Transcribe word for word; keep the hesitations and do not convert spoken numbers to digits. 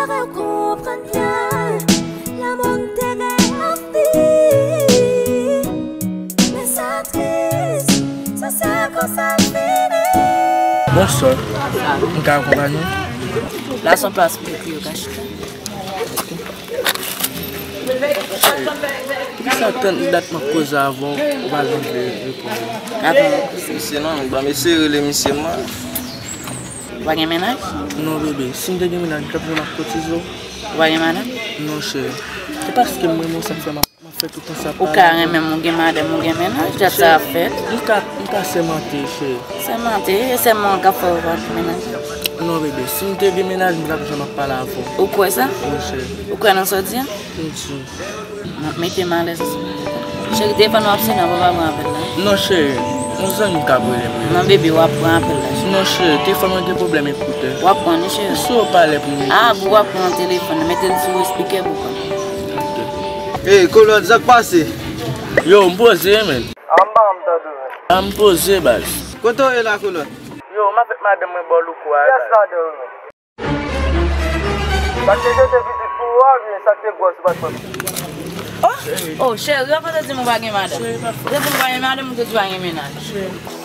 Fè w konprann byen, lanmou m te gen anvi. Men sa tris, se sa konsa l fini. Bonswa. M ka akonpanye w? La se yon plas pou yo ka chita. Poukisa tann dat m ap koze avè w, ou pa janm vle reponn mwen? Misye non, ban m eseye rele misye mwen. Ou pa gen mennaj? Non, bebe. Si m te gen mennaj, m t ap janm ap kotize w. Ou pa gen madanm? Non, cheri. Se paske m renmen w, sa k fè m ap, m ap fè tout tan sa. Ou ka renmen m, ou gen madanm, ou gen mennaj, dat sa ap fèt. M ka, m ka sèmante, cheri. Sèmante? E sèman an k ap fè ou pa gen mennaj? Non, bebe. Si m te gen mennaj, m t ap janm ap pale avè w. Ou kwè sa? Wi, cheri. Ou kwè nan sa w di a? M di. M ap mete m alèz. Cheri, telefòn w ap sonnen, ou pa pran apèl la? Non, cheri. Yon zanmi k ap rele m. Non, bebe, w ap pran apèl la, cheri. Non, cheri, telefòn mwen gen pwoblèm ekoutè. W ap pran li, cheri. Si w pale pou m. Ah, pou w ap pran telefòn nan, mete l sou espikè pou w konn. Ok. Ey, Kolòt, sa k pase? Yo, m poze, men. Ah, m pa janm tande w, men. Ah, m poze, baz. Kote w ye la, Kolòt? Yo, m avèk madanm mwen bò louko a. Kiyès ladan yo, men? Sa k te jete pitit pou ou a, oubyen sa k te gwòs ou pa t pran? Oh, oh, cheri, ou pa te di m ou pa gen madanm. Ou te di m ou pa gen madanm, ou te di ou pa gen mennaj.